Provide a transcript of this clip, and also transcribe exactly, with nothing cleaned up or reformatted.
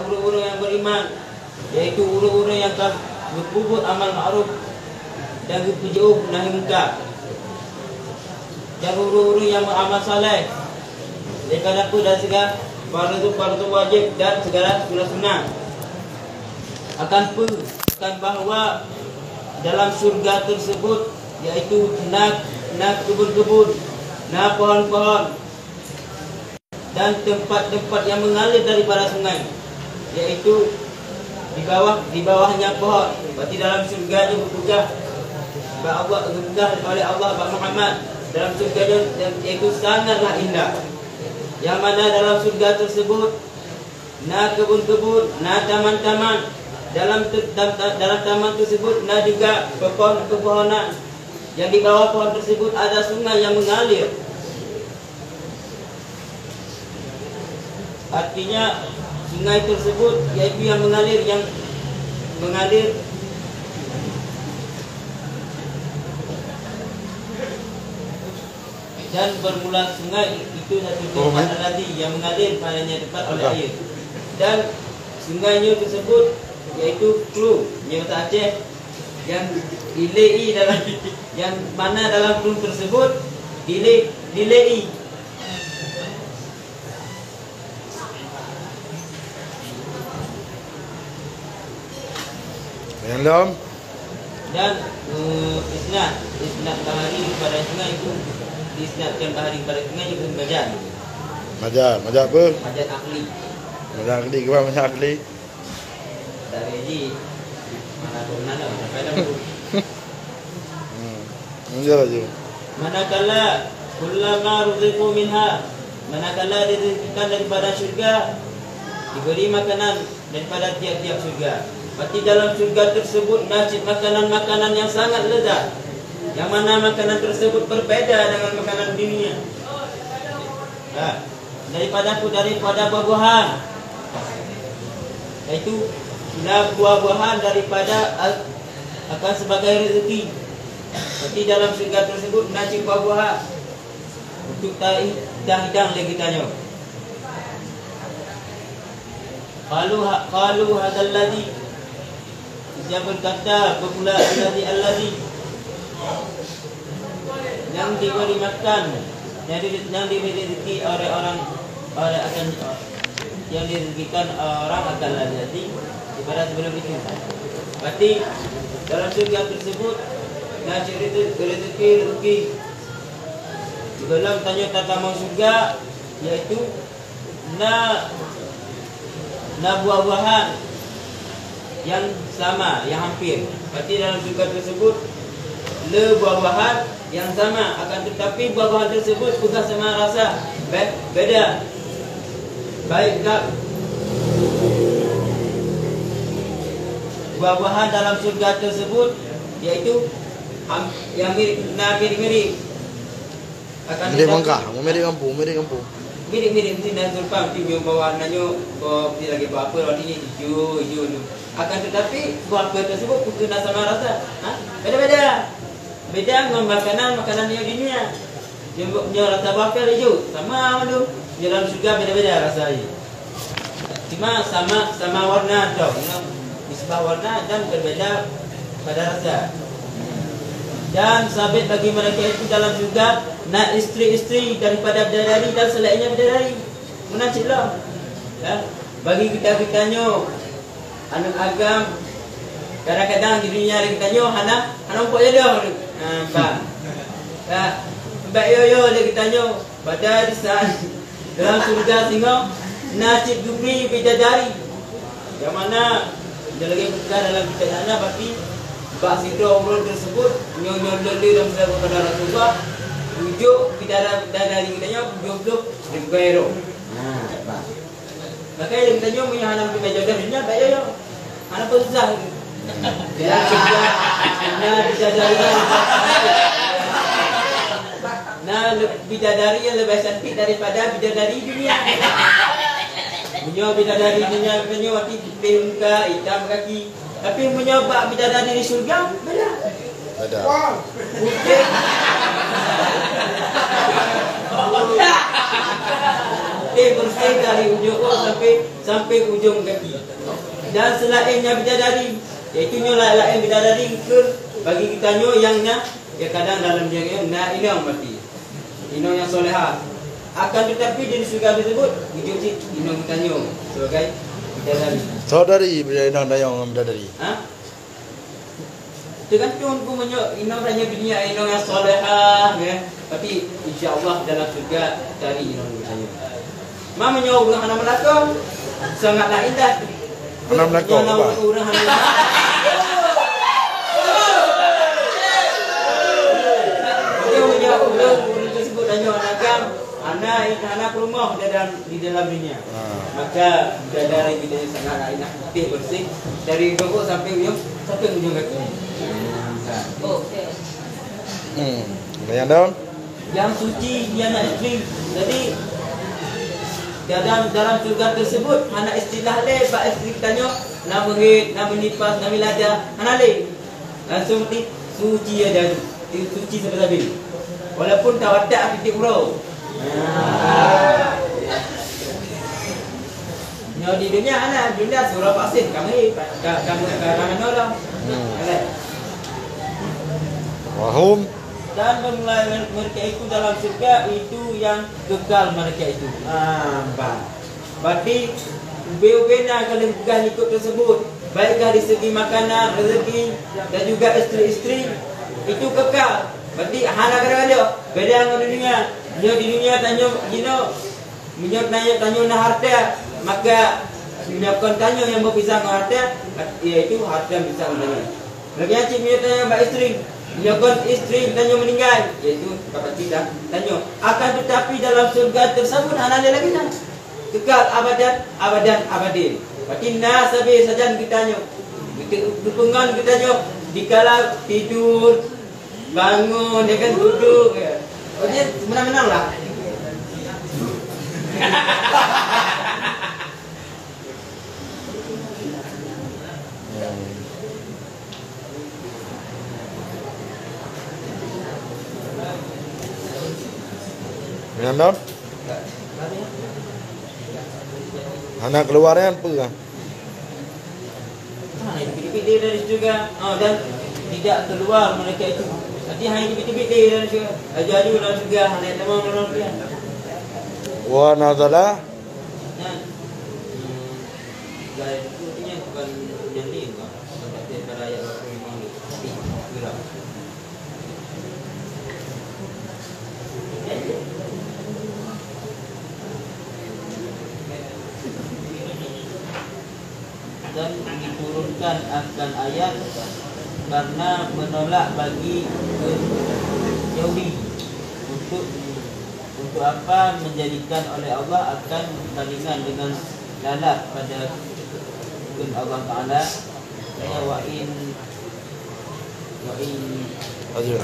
ureuëng-ureuëng nyang beriman, yaitu ureuëng-ureuëng nyang ka geupeubuet amal ma'ruf dan geupeujiôh nahi mungkar, dan ureuëng-ureuëng nyang beramal saleh, daripada peue dan segala fardu-fardu wajib dan segala sunat-sunat. Akan peue? Akan bahwa dalam syurga tersebut, yaitu na, na kebun-kebun, na pohon-pohon, dan tempat-tempat yang mengalir daripada sungai, yaitu di bawah, di bawahnya pohon. Berarti dalam syurga nyoe geupeugah bak Allah, geupeugah oleh Allah bak Muhammad dalam syurga nyoe, yaitu sangatlah indah. Yang mana dalam syurga tersebut na kebun-kebun, na taman-taman. Dalam te-, dam-, da-, dalam taman tersebut na juga pepon-, pepohonan. Yang di bawah pohon tersebut ada sungai yang mengalir. Artinya, sungai tersebut yaitu yang mengalir, yang mengalir dan bermula sungai itu satu tempat alladzi yang mengalir padanya tempat oleh air. Dan sungai nyoe tersebut yaitu Krueng, nyoe bahasa Aceh, yang dilei dalam, yang mana dalam Krueng tersebut dilei, dilei. Yang lom? Dan, eh, isnad, isnad bahari kepada sungai itu, isnadkan bahari kepada sungai itu majan. Majan, majan apa? Majan akli. Majan akli, kenapa majan akli? Dari ji, mana tu, mana tu, mana tu? Hmm. Iya, iya. Manakala kullama ruziqu minha, manakala direzekikan daripada syurga, diberi makanan daripada tiap-tiap syurga. Berarti dalam syurga tersebut na cit makanan-makanan yang sangat lezat, yang mana makanan tersebut berbeda dengan makanan dunia. Ha. Daripada apa? Daripada buah-buahan. Yaitu, na buah-buahan daripada al-, akan sebagai rezeki. Berarti dalam syurga tersebut na cit buah-buahan untuk ta-, tahidang lé geutanyoe. Qalu ha-, qalu hadzal ladzi. Dia berkata, bermula alladzi, alladzi. Yang diberi makan, yang di-, yang diberi rezeki oleh orang, oleh akan, yang direzekikan orang akan alladzi daripada sebelum itu. Berarti dalam syurga tersebut na cit rezeki, rezeki. Sebelum tanyoe tatamong syurga, yaitu na, na buah-buahan yang sama, yang hampir. Berarti dalam syurga tersebut le buah-buahan yang sama, akan tetapi buah-buahan tersebut bukan sama rasa, be-, beda. Baik ka buah-buahan dalam syurga tersebut, yaitu am-, yang mirip, na mirip-mirip. Akan mirip tetapi, mangkah, mirip kampung, mirip kampung. Mirip-mirip mesti na serupa, mesti nyoe bawa na nyoe, bawa mesti lagi buah apel, artinya hijau, hijau tu. Akan tetapi, buah apel tersebut bukan na sama rasa. Ha? Beda-beda. Beda ngon makanan, makanan yang dunia. Nyoe, nyoe rasa buah apel hijau, sama tu. Nyoe dalam syurga beda-beda rasa jih. Cuma sama, sama warna tu, ya. Nisbah warna dan berbeda pada rasa. Dan sabit bagi mereka itu dalam syurga na isteri-isteri daripada bidadari dan selainnya bidadari. Meunan cit lom. Ya. Bagi kita-kita nyoe, aneuk agam, kadang-kadang di dunia kita nyoe hana, hana muphom jodoh. Ha, bah. Ya. Bah yo-yo lé kita nyoe. Pada di saat dalam syurga singoh na cit geubri bidadari. Yang mana, dia lagi bukan dalam bidadari, berarti bak sidroe ureuëng tersebut, nyoe-nyoe le-le dalam syurga kepada Rasulullah, tujoh bidadari, bidadari kita nyoe tujoh ploh ribu euro. Nah, bah. Maka yang kita nyoe meunyoe hana meuteumé jodoh dunia, baik yo. Hana peue susah. Ya, na bidadari. Na le-, bidadari yang lebih cantik daripada bidadari dunia. Meunyoe bidadari dunia, meunyoe mati putih muka, hitam kaki. Tapi meunyoe bak bidadari di syurga, beda. Beda. Putih. Teh bersih dari ujung rok sampai, sampai ujung kaki. Dan selain nyan bidadari, yaitu nyoe laén-laén bidadari keu bagi geutanyoe nyang na, ya kadang dalam dia na inong maté. Inong nyang soleha. Akan tetapi di syurga tersebut, wujud cit inong geutanyoe sebagai bidadari. Saudari inong dayong bidadari. Ha? Tergantung pun meunyoe inong tanyoe dunia inong nyang salehah, ya. Tapi insya Allah dalam syurga cari inong tanyoe. Ma meunyoe ureueng hana meulakon, sangatlah indah. Hana meulakon, Nyoe na apa? Ureueng hana meulakon. Jadi meunyoe ureueng, ureueng tersebut tanyoe hana agam, hana, hana peurumoh di dalam, di dalam dunia. Ha. Maka bidadari kita sangatlah indah, putih bersih dari ujung rok sampai ujung, sampai ujung kaki. Ha. Hmm. Yang daun? Yang suci, dia anak isteri. Jadi dalam, dalam syurga tersebut hana istilah lé bak isteri tanyoe na meuhét, na meunipas, na meulada, hana lé. Langsung ti suci aja, ti suci sabe-sabe. Walaupun tawatak titik uroe. Nyoe di dunia hana, dunia surah pasien kami ka ka ka ka ka nyoe dah. Hmm. Alai. Wahum. Dan bermula mereka itu dalam syurga itu yang kekal mereka itu. Ah, bah. Berarti ubé-ubé na ka lheueh peugah likot tersebut, baik dari segi makanan, rezeki, dan juga isteri-isteri, itu kekal. Berarti hana kada-kada. Beda ngon dunia. Nyoe di dunia tanyoe jinoe, meunyoe tanyoe, tanyoe na harta, maka nyoe kon tanyoe nyang beupisah ngon harta, yaitu harta pisah ngon tanyoe. Lagèe nyan cit meunyoe tanyoe bak isteri, nyoe kon isteri tanyoe meuninggai, yaitu dapat kita tanyoe. Akan tetapi dalam syurga tersebut hana lé lagèe nyan. Kekal abadan, abadan, abadin. Berarti na sabe sajan geutanyoe. Geupeungon geutanyoe dikala tidur, bangun, ya kan, duduk, ya. Oh, dia menang-menang lah. Nyan dah. Hana keuluar nyan peue? Hana teubiet-teubiet dari syeuruga, ha, dan tidak keluar mereka itu. Berarti hana teubiet-teubiet dari syeuruga. Laju-laju dalam syeuruga, hana tamong dalam syeuruga. Wa nazala. Nah, hmm, lain tu artinya bukan yang ni, bukan. Bukan daripada ayat dua puluh lima ni. Tapi, itulah. Dan diturunkan akan ayat karena menolak bagi Yahudi untuk, untuk apa menjadikan oleh Allah akan bandingan dengan lalat pada firman Allah Taala, ya, wa in, wa in. Aduh.